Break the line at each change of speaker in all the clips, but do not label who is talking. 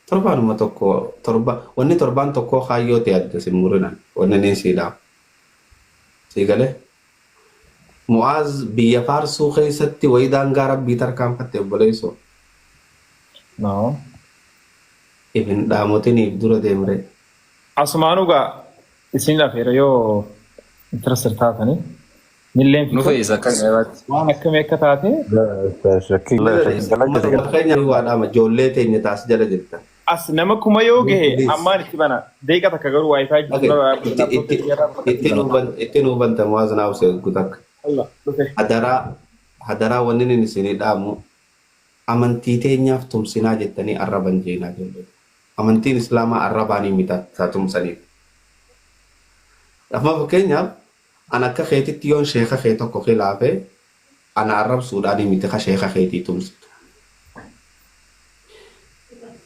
Torbaanuma tokko torba wanni torbaan tokkoo kaayyoo ta'e adda sin murinan wanni niin sii dhaamu. Sii galee? Mu'aaz biyya faarsuu keessatti wayi daangaa rabbii tarkaanfatte obboleessoo.
No.
If hin dhaamotiniif dura deemree.
Asumaanuu gaa isin afeera yoo interested taatanii nilleen
Nu
fixa
fe'isa akka ajaa'ibaatti.
waan akkamii akka taate
Uummatuma keenya waa dhaama ijoollee teenya taas jala jirtan.
As nama kuma yoo gahe
Please.
ammaan itti bana daqiiqa takka garuu wifi
Okay.
jiru
Itti itti itti nuu ban itti nuu banta Mu'aaz naa obse gutakka.
Allah dhufe.
Hadaraa hadaraa wanni inni isinii dhaamu amantii teenyaaf tumsinaa jettanii arraban jeenaa ijoollee. Amantiin Islaamaa arrabaanii miti haa tumsaniif. Amma fakkeenyaaf an akka keetitti yoon sheeka kee tokko khilaafe ana arrabsuudhaanii miti ka sheeka keetii tumsitu.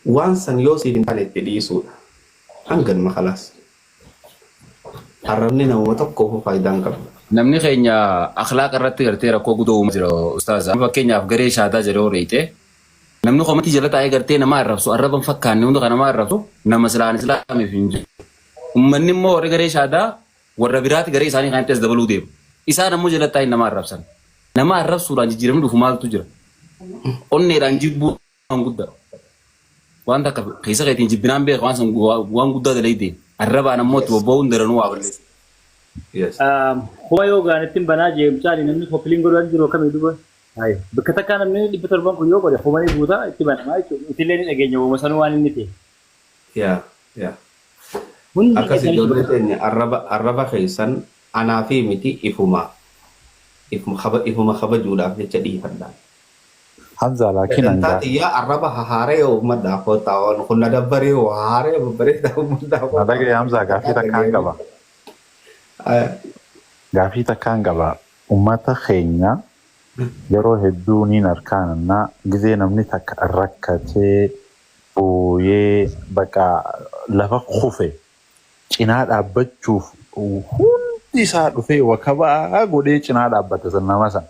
Waan san yoo siif hin taane itti dhiisuudha. Hanganuma khalaas. Arrabni namuma tokkoofuu faayidaa hin qabu.
Namni keenya akhlaaqa irratti gartee rakkoo gudoo uumaa jira ustaaza. Fakkeenyaaf garee shaadaa jedhee yoo dheeyte namni komantii jala taa'ee gartee nama arrabsu arraba hin fakkaanne hunda kan nama arrabsu nama silaan islaamiif hin jiru. Ummanni immoo warri garee shaadaa warra biraati garee isaanii kanatti as dabaluu deemu. Isaan ammoo jala taa'ee nama arrabsan. Nama arrabsuudhaan jijjiiramni dhufu maaltu jira? Onneedhaan jibbuu waan guddaa. Waan takka keessa keetiin jibbinaan beeka waan san waan guddaa dalayde. Arrabaan ammoo itti bobba'uun daranuu waa balleessa.
Yes.
Kuma yoo gaanittiin banaa jee mucaani namni koppiliin godhan jiru akkamii duba. Hayi. Bakka takkaa namni 700 kun yoo godhe kuma ni guuta itti banamaa jechuudha. Nutillee ni dhageenya uuma sanuu waan inni ta'e.
Yaa yaa.
Hundi
Akkas
keessan
ijoollee teenya arraba arraba keessan anaa fi miti ifuma ifuma kaba ifuma kabajuudhaaf jecha dhiifadha.
Hamza laakiin
Sagantaa
hanga
tiyyaa arraba hahaaree uummadhaa kottaa waan kun na dabbaree hahaaree babbareedaa uummadhaa
na
kottaa.
dhagaye Hamza gaafii takkaan qaba. Gaafii takkaan qaba. Ummata keenya yeroo hedduu niin arkaanannaa gizee namni takka rakkatee booyee baqa lafa kufe cinaa dhaabbachuuf hundi isaa dhufee wakabaa godhee cinaa dhaabbata san nama san.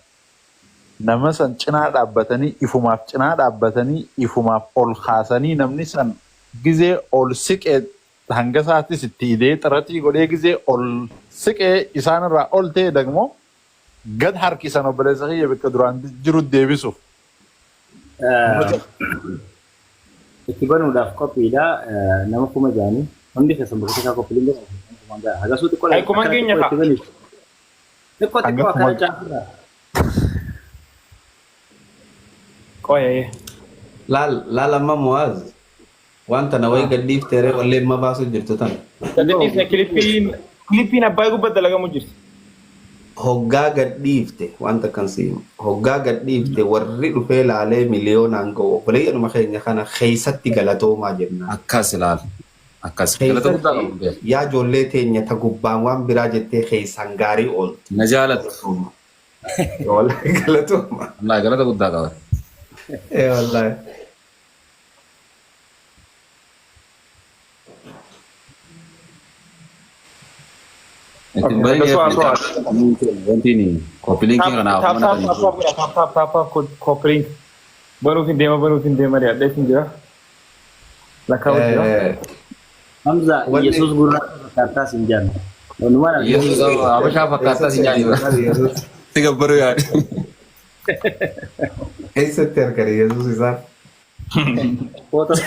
Nama san cinaa dhaabbatanii ifumaaf cinaa dhaabbatanii ifumaaf ol kaasanii namni san gizee ol siqe hanga isaatis itti idee xiratii godhee gizee ol siqee isaan irraa ol ta'e dagmoo gad harkisan obboleessa kiyya bakka duraan jiru deebisuuf.
Itti banuudhaaf qophiidha. Nama 6000 hundi keessan bakka takkaa qophiin godha. Hagasuu xiqqoo
Ay, kuman
akkana
keenya
xiqqoo
kaa.
itti baniif. Xiqqoo
Hanga
xiqqoo
kuma
akkana caafirraa.
Qoyee.
Laal laal amma Mu'aaz waan tana wayi gad dhiifteeree wallee amma baasu jirtu tana.
Gadi dhiifne kilippiin kilippiin abbaa gubbaa dalagamu jirti.
Hoggaa gad dhiifte waan takkan si himu. Hoggaa gad dhiifte warri dhufee laalee miliyoonaan ga'u obboleeyyanuma keenya kana keessatti galatoomaa jennaan.
Akkas ilaal. Akkas. Galata guddaa
Keessatti
qabu beeka.
yaa ijoollee teenya ta gubbaan waan biraa jettee keessaan gaarii ooltu.
Na jaalattu.
Galatooma. Wallahi galatooma.
Wallaahi galata guddaa qaba.
Ee wallahi.
Ittiin bariin
Akkasuma asuma.
wanti koppiliinkii
Tap
kanaaf
tap
mana
tap
kan
tap tap godha tap tap tap tap koppiliink banuuf hin deema banuuf hin deema dhiyaadhee hin jira. Lakkaa'u jira.
Hamza
Wanni
Yesuus gurraacha fakkaattaa siin jaanna. Walumaan arginu.
Yesuus Habashaa fakkaattaa si nyaanni.
Yesuus
Si gabbaruu yaade.
eessatti argate Yesuus isaa?
Footoo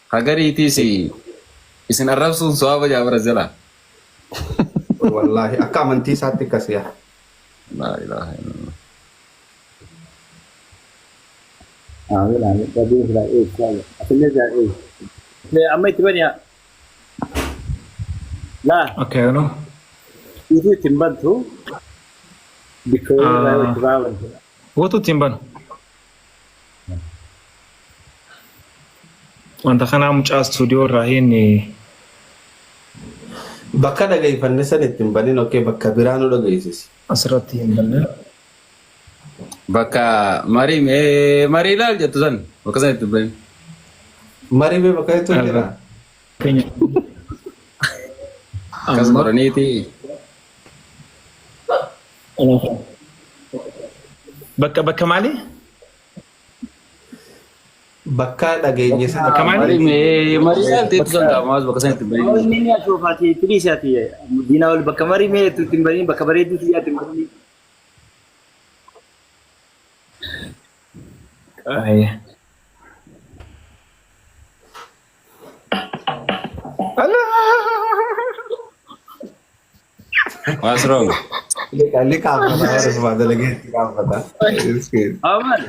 Hagariitiis isin arrabsuun so'aaba jaabara jala.
Wallaahi akka amantii isaatti akkas yaa.
Laa ilaaha illallah.
Amiin amiin. Rabbiin silaa eegu. Asillee silaa eegu. Amma itti bani yaa. Laa
Okay, no.
utuu ittiin bantu bikka wayii irraa yoo itti baabantu.
Watu ittiin banu. Wanta kanaa mucaa istuudiyoo irraa hin
Bakka dhageeffanne san ittiin banin okee bakka biraa nu dhageessisi.
Asirratti hin banne.
Bakka marii mee marii ilaal jettu san bakka san itti bahin.
Marii mee bakka jettu jira.
Keenya.
Akkas
Amma.
godhaniiti.
Bakka bakka maali?
Bakka dhageenye sana.
Bakka maali?
Marii mee marii ilaalteetu san qaamaas bakka san itti
Inni
bahin.
ni asoofaati itti dhiisaati. Diinaa ol bakka marii mee itti hin bariin bakka bareedduu xiyyaatti hin bariin.
Ayya.
What's wrong?
Inni kaafata warra sumaa dalagee itti kaafata.
Amal.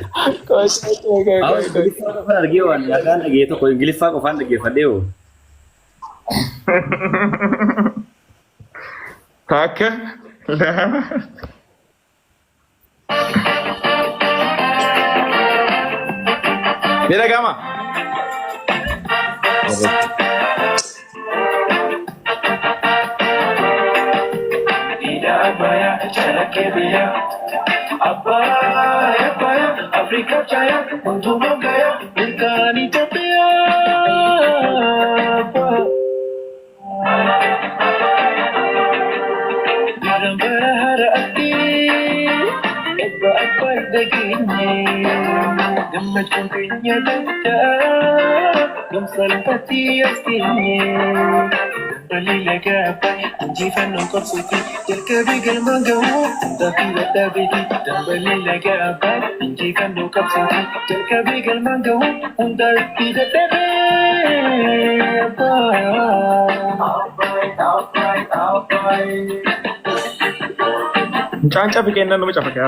Amal Ingiliffaa qofaan argee waan yaakaan dhagee tokko Ingiliffaa qofaan dhaggeeffadhee hoo.
Takka lama. Ni dhaga'ama. Mucaan cafi kennan nama cafa kee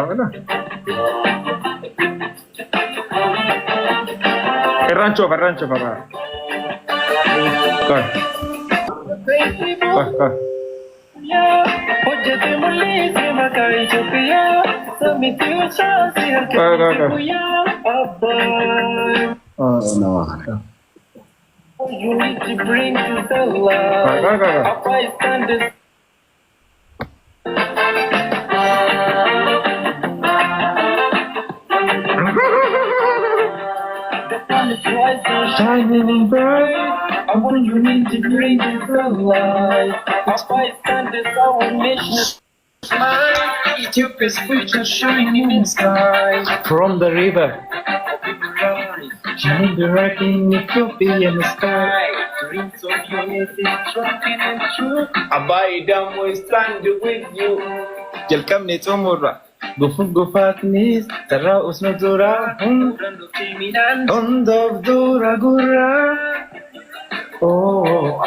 Irraan coofa irraan coofa baa. Koi. Koi koi. Koi koi koi.
Nama kana.
Koi koi koi koi. Shining bright, I want you need to bring the light.
Ethiopia's future shining in sky.
From the river, shining bright in Ethiopian sky.
Dreams of unity, strong and true.
Abai dam we stand with you. Jalqabne xumurra. Gufuuf gufaatnis tarraa usnu dura. Hundaaf dura gurra. Oh,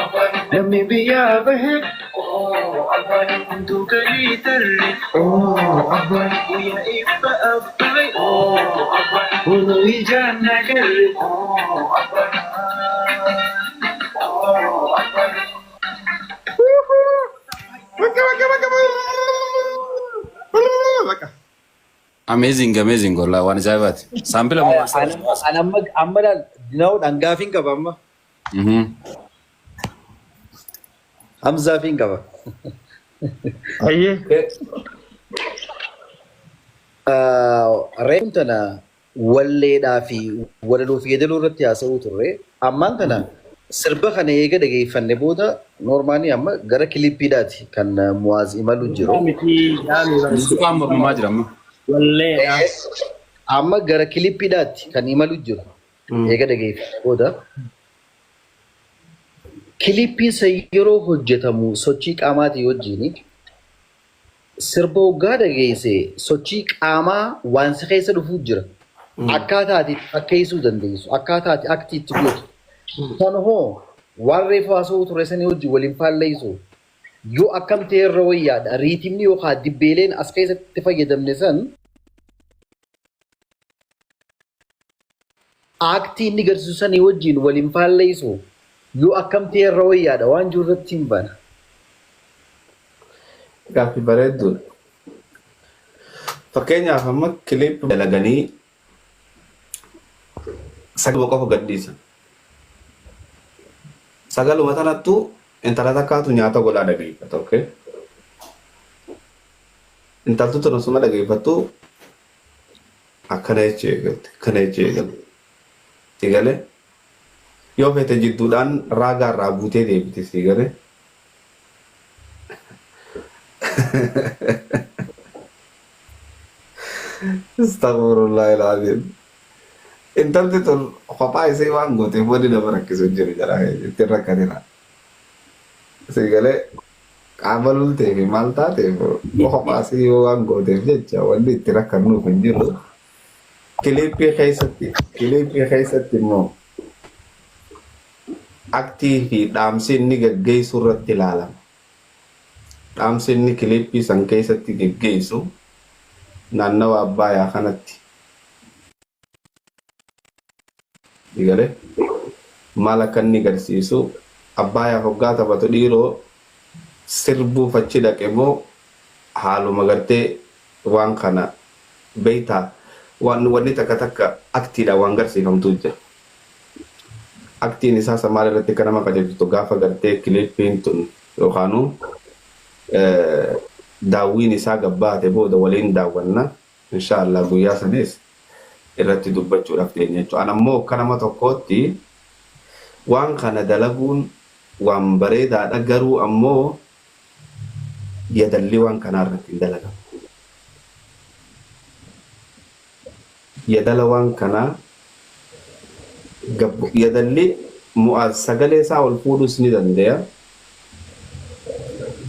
namni biyyaa bahe.
Oh, Abai, hunduu galii tarre. Oh, Abai, guyyaa ifa Abai. Oh, Abai,
Bunu ijaan agarre.
oh, Abai. Oh, Abai.
Bakka bakka bakka bakka.
Amazing, amazing wallahi waan ajaa'ibaati. Saampila moo
An amma amma laal dinaa'u dhangaafiin qaba amma. Hamzaafiin qaba.
Ayyee.
Reefun tana walleedhaa fi walaloo fi yeedaloo irratti haasa'uu turre. Ammaan kana sirba kana eega dhageeffanne booda normally amma gara kilippiidhaati kan Muwaaz imalu jiru.
Miti jaami
Muuziqaan mormamaa jira amma.
walleedha.
Amma gara kilippiidhaatti kan imalu jiru. Eega dhageeffanne booda. Kilippiin san yeroo hojjetamu sochii qaamaatii wajjin sirba hoggaa dhageesse sochii qaamaa waan si keessa dhufuu jira. Akkaataa ati itti fakkeessuu dandeessu, akkaataa ati aktii itti gootu. Kan hoo waan reefu haasa'uu ture sanii wajjin waliin faalleessu. Yoo akkam ta'e irra wayyaadha. Rhythmni yookaan dibbeeleen as keessatti fayyadamne san aktii inni garsiisu sanii wajjin waliin faalleessu. Yoo akkam ta'e irra wayyaadha waan jiru irratti hin bana.
Gaaffii bareedduudha. Fakkeenyaaf amma clip dalaganii sagaluma qofa gadhiisan. Sagaluma sanattuu intala takkaatu nyaata godhaa dhageeffata. Okay? Intaltu tun osuma dhageeffattu akkana jechuu eegalte. Akkana jechuu eegalte. Si galee yoo feete jidduudhaan raagaa irraa buutee deebite si galee. Astaghfirullah al-azim. Intalti tun kophaa isii waan gooteef wanni nama rakkisu hin jiru jedha ittiin rakkatina. Si galee qaama loltee fi maal taateef kophaa isii waan gooteef jecha wanni itti rakkannuuf hin jiru. Kiliippii keessatti immoo aktii fi dhaamsi inni gaggeessu irratti ilaalama. Dhaamsi inni kiliippii san keessatti gaggeessu naannawa Abbaayyaa kanatti. Galee maal akka inni agarsiisu, Abbaayyaa hoggaa taphatu dhiiroo sirbuuf achi dhaqe moo haaluma gartee waan kana beeytaa, waan wanni takka takka aktiidhaan waan garsiifamtu jira. Aktiin isaa maal irratti akka nama qajeelchitu gaafa gartee kiliippiin tun yookaanuu daawwiin isaa gabbaate booda waliin daawwanna, inshaallah guyyaa sanis irratti dubbachuudhaaf deenya jechuudha. An ammoo akka nama tokkootti waan kana dalaguun waan bareedaadha, garuu ammoo yadalli waan kanaa irratti hin dalagamu. Yadala waan kanaa yadalli Mu'aaz sagalee isaa ol fuudhus ni danda'a.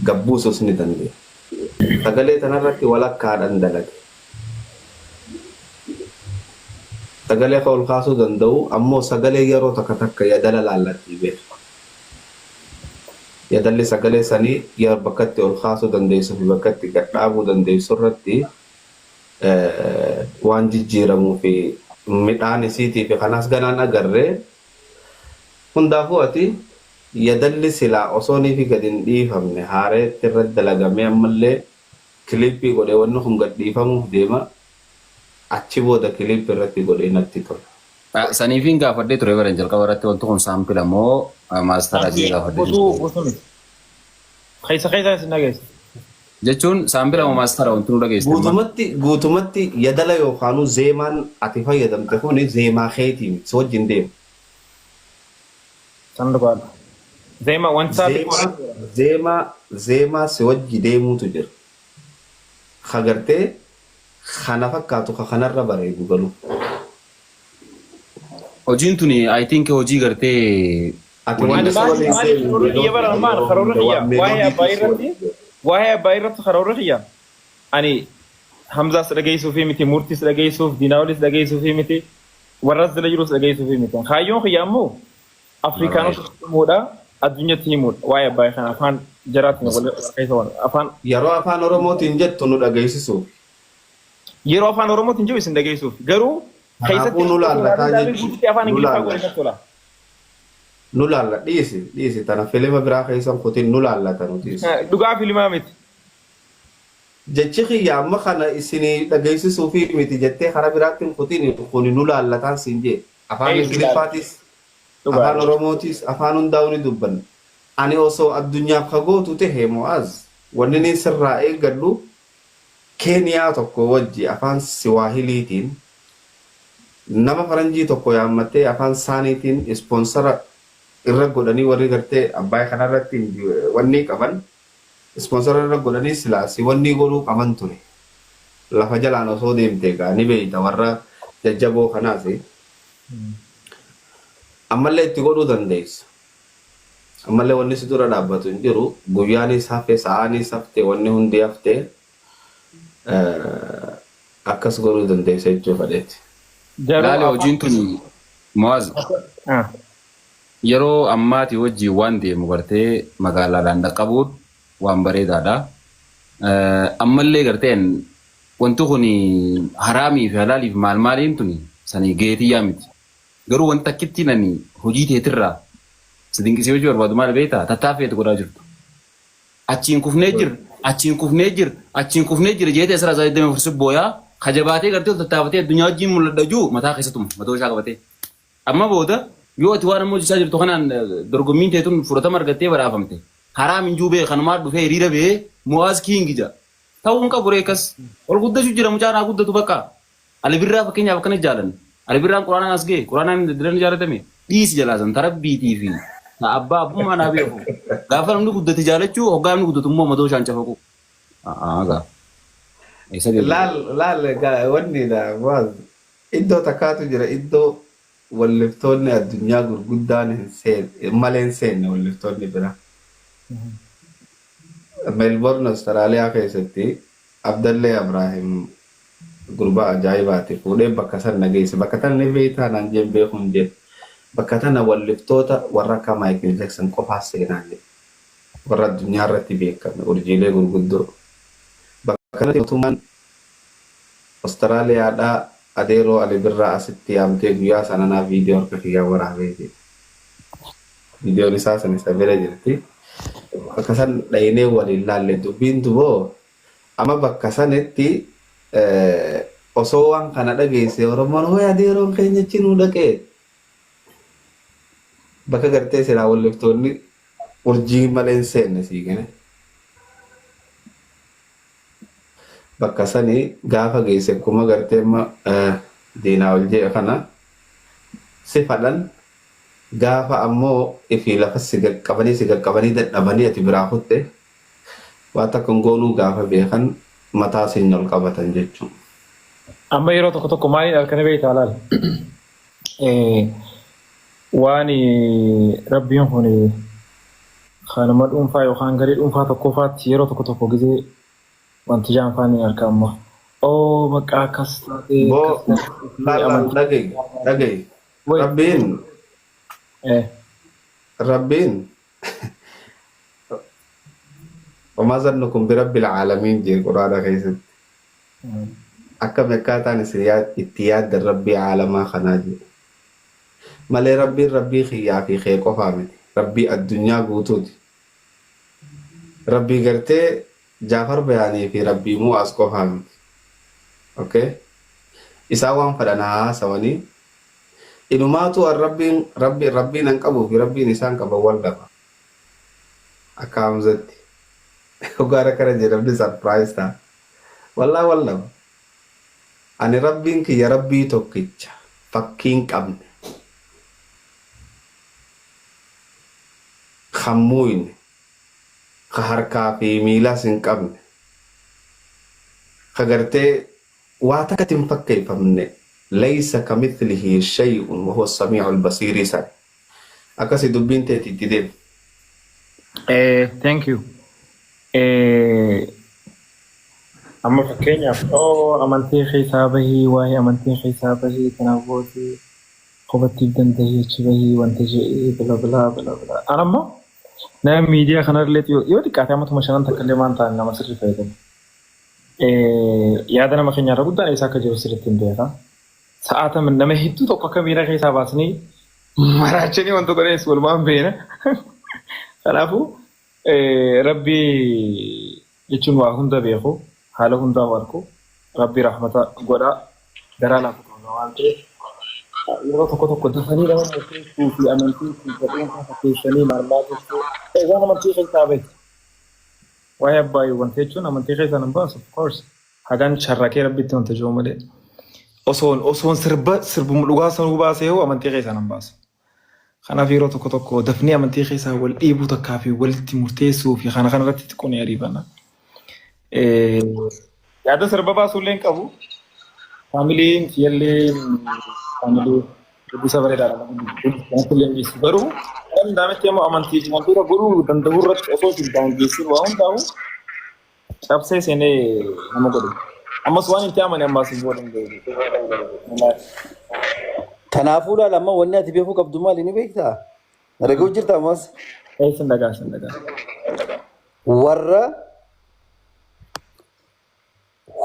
Gabbuusus ni danda'a. Sagalee tanarratti walakkaadhaan dalage. Sagalee ka ol kaasuu danda'u ammoo sagalee yeroo takka takka yadala laallattii beeku. Yadalli sagalee sanii yeroo bakka itti ol kaasuu dandeessuu fi bakka itti gad dhaabuu dandeessu irratti waan jijjiiramuu fi midhaan isiitii fi kanaas ganaan agarree. Hundaafuu ati yadalli silaa osoo nii fi gad hin dhiifamne haareetti irratti dalagamee, ammallee kiliippii godhee wanni kun gad dhiifamuuf deema, achi booda kiliippii irratti godhee natti tola.
Saniifiin gaafadhee ture baran jalqaba irratti, wanti kun sample moo master jee gaafadhee
Guutuu
ture.
Guutuu miti. Keessa keessa isin dhageessa.
Jechuun sample moo master wanti nu dhageesse amma?
Guutumatti yadala yookaanuu zeemaan ati fayyadamte kun zeemaa keetii miti, si wajjin deema.
San dhugaadha. Zeema wanta
Zeemaa si wajji deemuutu jira. Kagartee kana fakkaatu ka kanarra bareedu galu.
Hojiin tuni, I think, hojii gartee
Ati
waliin
wanni si
Ani
waliin
maaliif
deemu
karoora kiyya bara maal
yeroo
karoora
hunda
kiyya
waan
waa'ee abbaa
meeloodiitu si
irratti
wajji deema.
Waa'ee abbaa irratti karoora kiyya ani Hamzaas dhageessuufi miti, Murtiis dhageessuuf, Diinaawulis dhageessuufi miti, warras jala jirus dhageessuufi miti. Kaayyoon kiyya ammoo Afrikaanota himuudha, addunyatti himuudha. Waa'ee abbaa kana afaan jaraatiin wal keessa waan afaan
Yeroo afaan Oromootiin jettu nu dhageessisuuf.
Yeroo afaan Oromootiin jiru isin dhageessuuf garuu keessatti
Kanaafuu nu laallataa jechuudha.
Guututti afaan
Nu
Ingiliffaa godhe
laallata.
natti tola.
Nu laalla, dhiisi dhiisi, tana filima biraa keessan kutin, nu laallata nutis.
Dhugaa filimaa miti.
Jechi kiyya amma kana isinii dhageessisuufi miti jettee karaa biraatti hin kutin, kuni nu laallataan siin jee. Afaan
Ee,
Ingiliffaatis afaan Oromootis afaan hundaa'uu ni dubbanna. Ani osoo addunyaaf ka gootu tahe, Mo'aaz, wanni inni sirraa eeggadhu Keeniyaa tokko wajji afaan Siwaahiliitiin nama faranjii tokko yaammattee afaan saaniitiin sponsor irra godhanii, warri gartee Abbaay kanarratti wanni qaban sponsor irra godhanii silaa si wanni godhuu qaban ture. Lafa jalaan osoo deemte egaa ni beeyta warra jajjaboo kanaas. Ammallee itti godhuu dandeessa. Ammallee wanni si dura dhaabbatu hin jiru. Guyyaanis hafe, sa'aanis hafte, wanni hundi hafte, akkas godhuu dandeessa jechuu fedheeti.
Garuu
Laale
afaan
hojiin tuni, Mo'aaz, yeroo ammaati wajjin waan deemu gartee magaalaadhaan dhaqqabuun waan bareedaadha. Ammallee garteen wanti kun haraamii fi halaaliif maal maaliin tuni sanii geetiyyaa miti. Garuu wanti takkittiin ani hojii teetirraa si dinqisiifachuu barbaadu maal beektaa? Tattaaffii ati godhaa jirtu. Achiin kufnee jira, achiin kufnee jira, achiin kufnee jira jeetee asirraa isaa 24 si booyaa kajabaatee gartee ol tattaafatee addunyaa wajjin mul'adha juu mataa keessatuma mataa isaa qabatee. Amma booda yoo ati waan amma hojjechaa jirtu kanaan dorgommiin teetun fudhatama argattee badhaafamte, haraam hin juu bee kanumaa dhufee hiriira bee Mo'aaz King jaa. Ta'uu hin qabu reekas. Ol guddachuu jira, mucaan haa guddatu bakka. Ali Birraa fakkeenyaaf akkana jaalan. Ali Birraan Quraanaan as ga'e, Quraanaan diran jaalatame. Dhiisi jalaasan tarabbiitii fi ta abbaa abbummaa naa beeku. Gaafa namni guddate jaalachuu, hoggaa namni guddatu immoo mataa ishaan cafaqu. Haa. Eessa deemte?
Laal laal egaa wanni dha Mu'aaz iddoo takkaatu jira iddoo walliftoonni addunyaa gurguddaan hin seenne malee hin seenne walliftoonni biraa. Melbourne Austraaliyaa keessatti Abdallee Abraahim gurbaa ajaa'ibaati fuudhee bakka san na geesse bakka tana ni beektaa naan jeen beeku hin jeen bakka tana walliftoota warra akka Michael Jackson qofaa seenaa jedhe warra addunyaa irratti beekame urjiilee gurguddoo bakka kanatti mootummaan Australiyaadhaa Adeeroo Ali Birraa asitti yaamtee guyyaa sana naa viidiyoo harka kiyyaan waraabee jedhe. Viidiyoon isaa san isa bira jirti. Bakka san dhaynee waliin laalle dubbiin duboo amma bakka sanitti osoo waan kana dhageesse Oromoon hooy adeeroon keenya achi nuu dhaqee bakka gartee silaa walliftoonni urjii malee hin seenne sii gane. Bakka sani gaafa geesse akkuma gartee amma diinaa ol jee kana si fadhan gaafa ammoo ifii lafa si qaqqabanii si qaqqabanii dadhabanii ati biraa kutte waa takka hin goonuu gaafa beekan mataa siin ol qabatan jechuudha.
Amma yeroo tokko tokko maaliin halkanii beektaa laal? Waan rabbiin kun kanuma dhuunfaa yookaan garee dhuunfaa tokkofaatti yeroo tokko tokko gisee wanti jaanfaan ni arga amma. Oo maqaa akkas taatee
Boo
akkas taatee
laal laal
amantii.
dhagayi dhagayi
Wait.
rabbiin rabbiin wamaa zannukum birabbil caalamiin jee quraana keessatti. Akkami akkaataan isin itti yaaddan rabbii caalamaa kanaa jedhe. Malee rabbiin rabbii kiyyaa fi kee qofaa miti. Rabbii addunyaa guutuuti. Rabbii gartee Jaafar Bayaanii fi Rabbii Mu'aaz qofaa miti. Okay? Isaan waan fedhan haa haasawanii. Inumaatu an rabbiin rabbi rabbiin an qabuu fi rabbiin isaan qaban wal dhaba. Akka Hamzatti. Dhugaan akkana jedhamni surprise ta'a. Wallaahi wal dhaba. Ani rabbiin kiyya rabbii tokkicha fakkii hin qabne. Kan muuyne. Ka harkaa fi miilaas hin qabne. Ka gartee waa takkatti hin fakkeeffamne laysa kamithlihi shay'un wa huwa as-samii'ul basiirii san. Akkasi dubbiin teeti itti deemi.
Thank you. Amma fakkeenyaaf oo amantii keessaa bahii waa'ee amantii keessaa bahii kanaaf boodee kophattiif dandahii achi bahii wanta jedhee bla bla bla bla. An ammoo nama miidiyaa kanarra yoo xiqqaate amatuma shanan takka illee waan ta'an nama sirrii fayyadamu. Yaada nama keenyaarra guddaan eessa akka jiru sirriitti hin beeka. Sa'aata nama hedduu tokko akka miira keessaa baasanii maraachanii wanta godhanis walumaan beena. Kanaafuu rabbi jechuun waa hunda beeku haala hundaa arku rabbi rahmata godha garaa laafu qabna waan ta'eef yeroo tokko tokko dafanii nama murteessuu fi amantii fi dhuunfaa fakkeessanii maal maal jechuu waan amantii keessaa bahe. Waa'ee abbaa wanta jechuun amantii keessaa nan baasu, of course hagan sharrakee rabbitti wanta jiru malee osoon sirba sirbuma dhugaa sanuu baasee hoo amantii keessaa nan baasu. Kanaaf yeroo tokko tokko dafnee amantii keessaa wal dhiibuu takkaa fi walitti murteessuu fi kana kanarratti xiqqoo ni ariifanna. Yaada sirba baasuu illee hin qabu. Faamiliin kiyyallee faamilii guddisa bareedaadha. Kanatti illee hin geessu. Garuu danda'ametti immoo amantii fi wantoota godhuu danda'u irratti osoo hin daangeessin waa hundaa'u cabsee seenee nama godhu. Ammas waan itti amane ammas hin godhu.
Kanaafuu laala amma wanni ati beekuu qabdu maali ni beektaa? Na dhaga'uu jirta ammas?
Eessin dhagaa, sin dhagaa.
Warra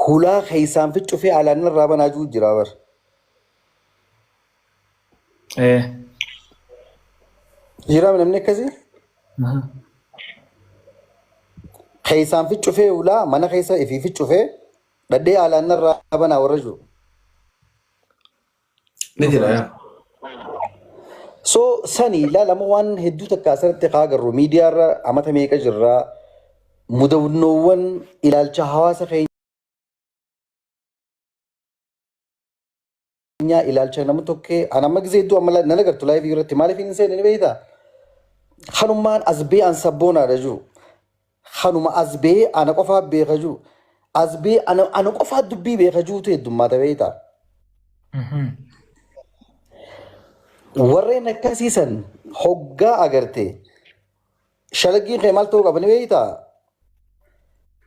hulaa keessaan ficcufee alaan irraa banaa jiru jira bar. Jira namni akkasii? Keessaan ficcufee hulaa mana keessa ifii ficcufee dhadhee alaan irraa banaa warra jiru.
Ni jira yaa.
So sani ilaalama waan hedduu takka asirratti haa agarru miidiyaarra amata meeqa jirraa mudannoowwan ilaalcha hawaasa keenyaa ilaalcha nama tokkee an amma gisee hedduu amma nan agartu live irratti maaliif hin seenne ni beektaa? Kanummaan as bee an sabboonaadha jiru. Kanuma as bee ana qofaa beeka jiru. As bee ana ana qofaa dubbii beeka juutu heddummaata beektaa. Warreen akkasii san hoggaa agarte shalaggiin kee maal ta'uu qaba ni beektaa?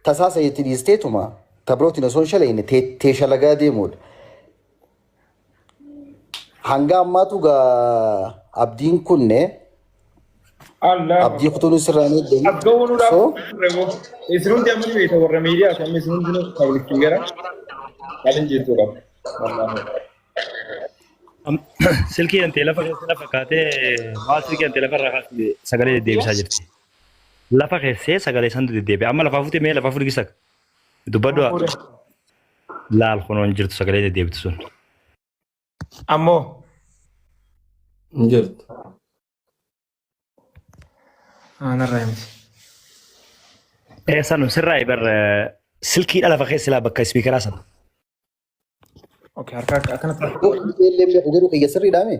Tasaa sayitti dhiisteetuma tabirootiin osoo hin shalayne tee shalagaa deemuudha. Hanga ammaatu gaa abdiin kunne
Allah.
abdii kutuun sirraa hin eeggamu.
As ga'uudhaaf
So
isin hundi amma ni beekta warra miidiyaa amma isin hundinuu public figure qalin jirtuu qaba. Wallaahi.
Silkii dantee lafa keessa lafa kaatee maal silkii dantee lafa irraa kaasee sagalee deddeebisaa jirti. Lafa keessee sagalee santu deddeebi'a. Amma lafaa fuutee mee lafaa fuudhi gisa. Dubbadhu laal kunoon jirtu sagalee deddeebitu sun.
Ammoo
Hin jirtu.
Narraa miti.
Ee sanu sirraa bar silkiidha lafa keessa laa bakka ispiikaraa sana.
Okay, harka akkanatti.
Illee beeku garuu qiyya sirriidhaame.